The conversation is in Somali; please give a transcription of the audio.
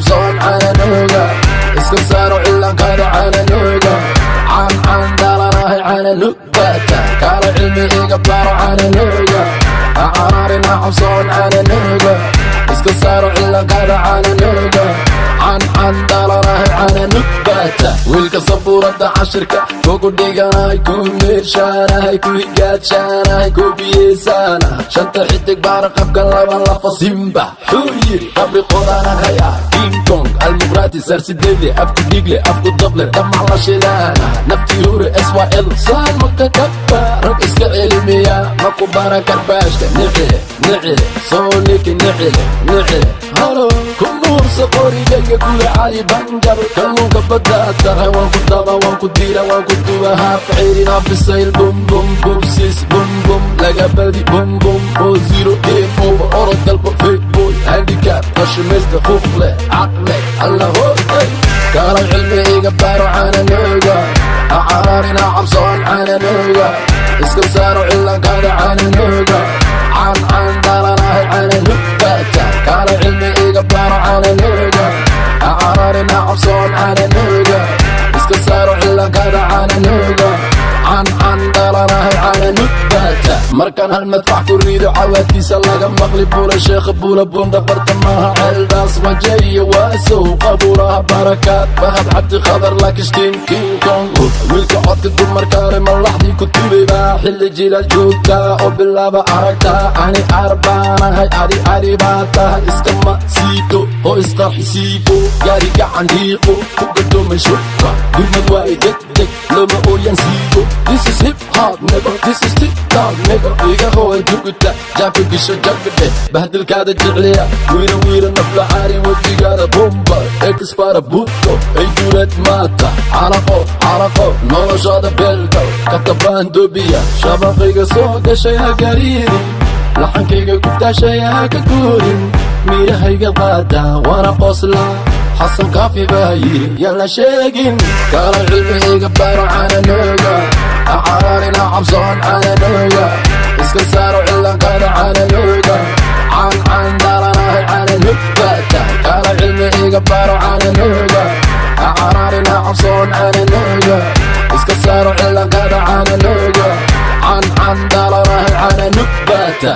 Cabsoon caananuuga, iska saaro cilaankaada caananuuga. Caan caan dhalanahay caananuugbaata, kaala cilmi iga baro caananuuga. Caraarina cabsoon caananuuga, iska saaro cilaankaada caananuuga. Caan caan dhalanahay caananuugbaata. Wiilka sabuurada cashirka kugu dhiganahay, ku meershaanahay, ku higaajanahay, ku biyeesaana shanta xidig baara qabka laba lafa simba xuu yiri qabri qodanahaya King Kong Almuqraati sarsideede afku dhigle afku dable damac la shidaana nafti hure SYL saalmaka kaba rag iska celimiya maku baran karbaashka nicile nicile soo niki nicile nicile halo ku nuursa qorigayga kula Cali Banjar kalluunka badda tahay, waan ku daba, waan ku diira, waan ku duba, haaf ceyrin haaf bisayl, bum bum bubsis bum bum laga badi bum bum 4-0 game over, orod galbo fake boy handicap qashimaysta quuq leh caqle alla hoogay. Kaalay cilmi iga baro caananuuga, caraarina cabsoon caananuuga, iska saaro cilaankaada caananuuga. Caan caan dhalanahay caananuugbaata, kaalay cilmi iga baro caananuuga. Caraarina cabsoon caananuuga, iska saaro cilaankaada caananuuga. Caan caan dhalanahay caananuugbaata. Markaan hal madfax ku rido cawaadkiisa laga maqli Buula Sheekha, Buula Bunda, Bartamaha, Ceeldaas, Wajeeyo, Waasow, Qabuuraha Barakaad, Fahad Cabdi Khadar Lakishtiin King Kong. Wiilka codka dumarkaale malaxdii ku tubay xilli jilaal joogta oo bilaaba aragtaa. Ani arbaanahay, adi ari baa tahay, iskama siibto oo isqarxisiibo gaari gacan dhiiqo ku gadoomay shubka gurmad waaye degdeg looma ooyan siibo. This is hip hop nigga, this is TikTok nigga. Iga hooy juguta jaabka gisho jabidhe bahdilkaada jecliya wiira wiira nafla caari wejigaada bomba exfara buto ay duulad maata caraqo caraqo noloshaada beelgal katabaan dobiya shabaqayga soo gashay ha gariirin, laxankayga ku daashay ha ka guurin, miirahayga qaada waana qosla. Xasan Kaafi baa yiri yaan la sheegin. Kala cilmi iga baro caananuuga, caraarina cabsoon caananuuga, iska saaro cilaankaada caananuuga. Caan caan dhalanahay caananuugbaata, kala cilmi iga baro caananuuga. Caraarina cabsoon caananuuga, iska saaro cilaankaada caananuuga. Caan caan dhalanahay caananuugbaata.